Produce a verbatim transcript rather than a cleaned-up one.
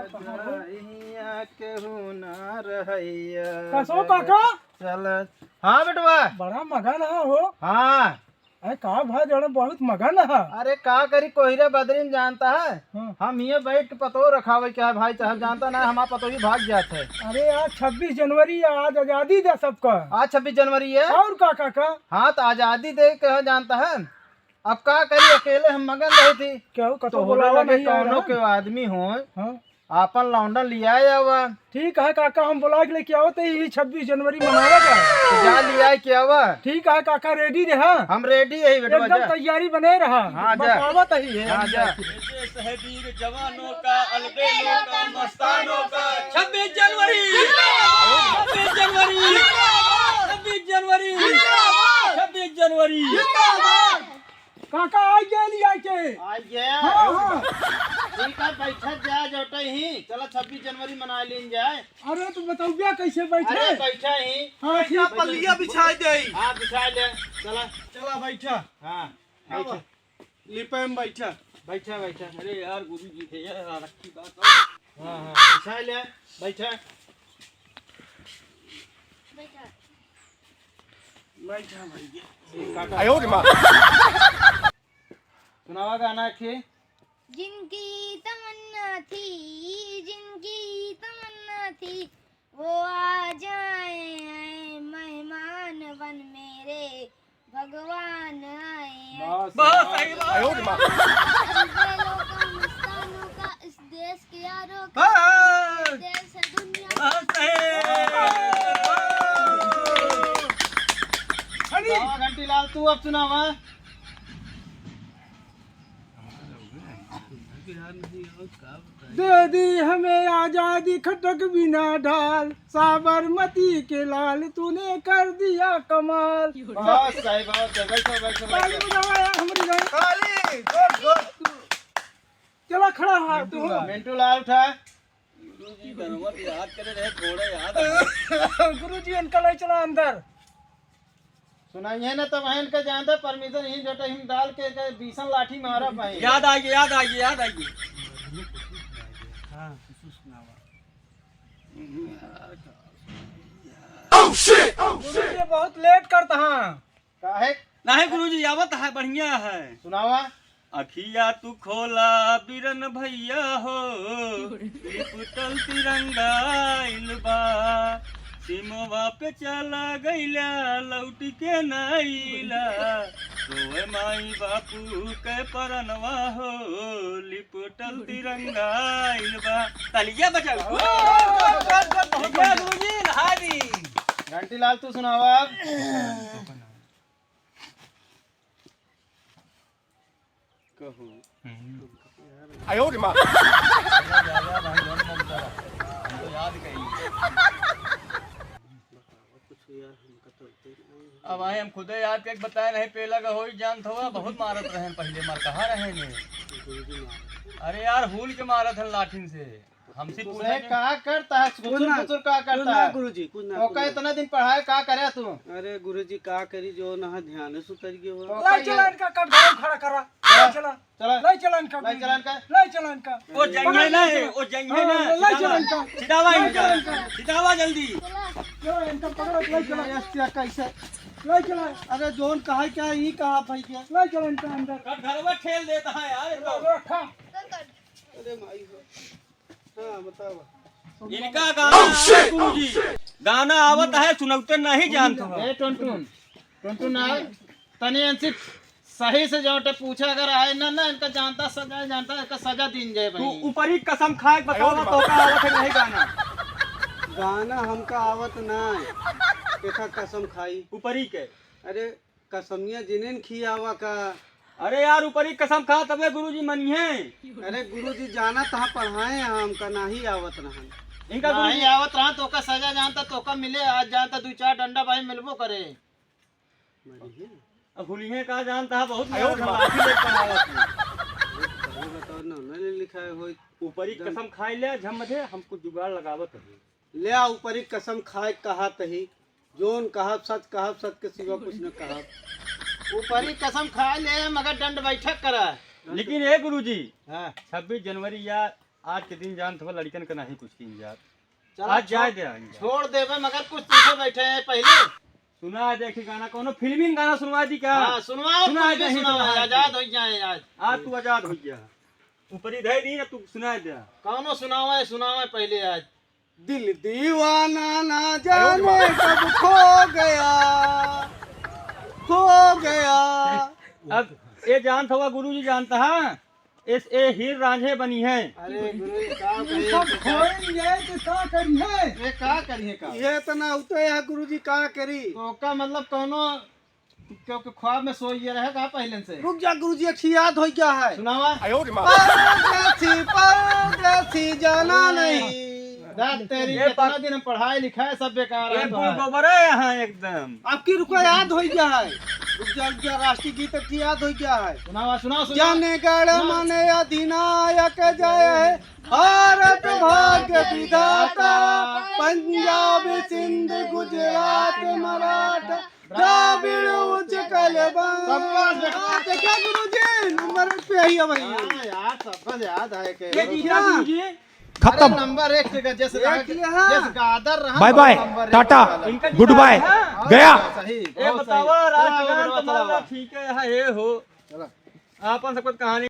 जहिया केहू ना रहैया। कसो काका? चल। हाँ बेटवा। बड़ा मगन है हो। हाँ। अरे का भाई, जरा बहुत मगन है। अरे का करी, कोहिरा बदरी में जानता है। हाँ। हम ये बैठ के पतोह रखावे क्या है भाई, चाहे जानता ना, हमारा पतोह ही भाग जात है। अरे आज छब्बीस जनवरी है, आज आजादी दे सबका। आज छब्बीस जनवरी है। और का काका? हाँ, तो आजादी दे के जानता है। अब का करी, अकेले हम मगन रहे थी। केहू कतो तोहरे बोलावा लगे नहीं आ कौनो रहा। के आदमी हो, हाँ। आपन लौंडन लियाए आवा। ठीक है काका, हम बोला के लेके आवत ही, छब्बीस जनवरी मनावा जाए। तो जा लियाए के आवा। ठीक है काका, ready रहा। हम ready है बेटवा, एकदम जा। तैयारी बने रहा। हाँ, बस जा। आवत ही है। हाँ, जा। देश है वीर जवानों का, अलबेलों का, मस्तानों का। छब्बीस जनवरी, छब्बीस जनवरी, छब्बीस जनवरी, छब्बीस जनवरी। काका, आई गए लिया के। आई गए। हाँ, हाँ। ठीक है, बैठत जा जोटे ही। चला, छब्बीस जनवरी मना लीन जाए। अरे, तो बतौबिया कैसे बैठे? अरे, बैठा ही। हाँ, ठीक। पल्लिया बिछा दे। हाँ, बिछा ले। चला। चला, बैठा। हाँ, आवा। बैठा। लिपे में बैठा। बैठा, बैठा। अरे यार, गुरु जी थे यार, रखी बात। हाँ, हाँ, बिछा ले, बैठा। बैठा। बैठा भैया। आयो रे माँ। सुनावा गाना एक ठे। जिनकी तमन्ना थी, जिनकी तमन्ना थी, वो आ जाए हैं मेहमान बन मेरे, भगवान आए हैं। बहुत सही, बहुत सही बात। आयो रे माँ। अलबेलों का, मस्तानों का, इस देश के यारों का, बस। देश है दुनिया। बहुत सही। अरे। बाबा घंटीलाल, तू अब सुनावा। दे दी हमें आजादी खटक बिना ढाल, साबरमती के लाल तूने कर दिया कमाल। बहुत सही, बहुत सही। बैठो, बैठो, ताली बैठो। बजाओ यार हमारी भाई। ताली, जोर, जोर। चला खड़ा हो तू। मिंटू लाल उठा। गुरुजी, गनवा के याद करे रहे, थोड़ा याद आया। गुरुजी, इनका ले चला अंदर। सुनाइए ना, तब है इनका जानता परमिशन ही जोटा हिम डाल के, के बीसन लाठी मारा पाए। याद आ गया, याद आ गया, याद आ गया। हाँ, कुछ सुनावा। Oh, shit! Oh, गुरुजी, shit! बहुत लेट करता हाँ। काहे? नहीं गुरुजी, आवत है, बढ़िया है। सुनावा। अखिया तू खोला बिरन भैया हो, लिपटल तिरंगा आइल बा। सिमवा पे चला गइला, लौट के ना अइला। रोए माई बापू के परनवा हो, लिपटल तिरंगा आइल बा। तालियां बजाओ। बहुत, बहुत, बहुत, बहुत बढ़िया। गुरुजी, नहा दी। घंटीलाल, तू सुनावा अब। कहू। आयो रे माँ। हम तो याद करी। अब आए हम खुदे याद करके बताए नहीं, पेला का होई जानत हवा, बहुत मारत रहे पहले, मार कहाँ रहे ने? अरे यार, हूल के मारत है लाठिन से। हमसे पूछे पूछा नहीं। का करता है? कुछ कुचुर ना, कुचुर का कुछ करता ना है? गुरुजी, कुछ ना, तो कुछ का ना। इतना दिन पढ़ाए, का करे तू? अरे गुरुजी, का करी, जो ना ध्यान से उतर गयो। तो लाई का चला ये इनका, कट घरों खड़ा करा। चला, लाई चला। चला। लाई चला इनका लाई गुरुजी। चला इनका। लाई चला इनका। ओ जंगे पकड़ ना, ले। ओ जंगे हाँ, ना। लाई चला इनका। सिधावा लाई इनका। चला इनका। सिधावा जल्दी। चला इनका पकड़ो, लाई चला। ये क्या कैसे? लाई चला। अरे जोन कहा क्या, ई कहा भाई क्या? लाई चला इनका अंदर। कट घरवा ठेल देता है यार, इनको। रखा। अरे माई हो। हाँ, बतावा। इनका गाना आवत गुरुजी, गाना आवत है, सुनौते नहीं जानत हो। ए टुनटुन, टुनटुन आ, तनी इनसे सही से जोटे पूछा अगर आए ना, ना इनका जानता सजा जानता, इनका सजा दीन जाए तू भाई। ऊपरी कसम खाए के बतावा, तो का आवत है नहीं गाना? गाना हमका आवत ना है, केथा कसम खाई? ऊपरी के। अरे कसमिया जिनेन खियावा का। अरे यार, ऊपरी कसम खा, तबे गुरुजी मनिहे। अरे गुरुजी, जाना तहाँ पढ़ाए हैं, हमका नाही आवत रहन। इनका नाही गुरुजी आवत रहन, तोका सजा जानता, तोका मिले, आज जानता, दू चार डंडा भाई मिलबो करे। मरिहे। अब हुलिहे का जानता है, बहुत आयो मार मार। लाठी लेके आवत है। अरे बताओ ना, उन्होंने लिखा है, होई। ऊपरी कसम खाए ले, झम मधे, हम कुछ जुगाड़ लगावत है। ल्या ऊपरी कसम खाए कहा तही, जोन कहब सच कहब, सच के सिवा कुछ न कहब। ऊपरी कसम खाए ले मगर डंड बैठक करा। लेकिन ए गुरुजी, हाँ। छब्बीस जनवरी या आज के दिन जानत हवा लड़िकन का नहीं कुछ कीन जात। चला, आज जाए छोड़, दे आइन जाए। छोड़ देबे, मगर कुछ पीछे बैठे हैं पहले। सुना दे एक गाना, कौनो फिल्मी गाना सुनवा दी का? हाँ, सुनाओ, सुना कुछ भी दे, सुनाओ, सुना दे। आजाद होइ जाए आज। आज तू आजाद होइ जा। ऊपरी धै दी ना, तू सुना दे। कौनो सुनावे, सुनावे पहले आज। दिल दीवाना ना जाने कब खो गया, खो गया। अब ये जानत हवा गुरुजी जानत हा, इस ए हीर रांझे बनी है। अरे गुरुजी, का ये करिए सब बेटा? खोएंगे तो का करिए? ये का करिए का? ये इतना होते है गुरुजी, का करी? तो का मतलब कौनो, क्योंकि ख्वाब में सोई ये रहे का पहले से? रुक जा गुरुजी, एक ठे याद होइ गया है। सुनावा। परदेसी, परदेसी जाना नहीं। दाद तेरी, ये कितना बात दिन हम पढ़ाई लिखाई सब बेकार ये है कुल तुम्हारा। गोबर है यहाँ एकदम। आपकी रुको, याद होइ गया है। रुक जा, रुक जा, राष्ट्रीय गीत की याद होइ गया है। सुनावा, सुनाओ, सुनाओ। जन गण मन अधिनायक जय है, भारत भाग्य विधाता, पंजाब सिंध गुजरात मराठा, द्राविड़ उत्कल बंग। शाबाश बेटा। हाँ, देखा गुरुजी, नंबर एक पे आई है भाई। हाँ यार, सब याद है के। ये जी हाँ। गुरुजी। खत्म। अरे नंबर एक के जैसे देख रहा, लिया। जैसे गादर रहा, बाय बाय, नंबर एक टाटा, वाला। इनका गुड बाय, हाँ। गया। सही, ये बहुत सही। बतावा, चलो, राजकारण चलो, तुम्हारा चलो। ठीक है, हाँ, ये हो। चलो। आपन सब कुछ कहानी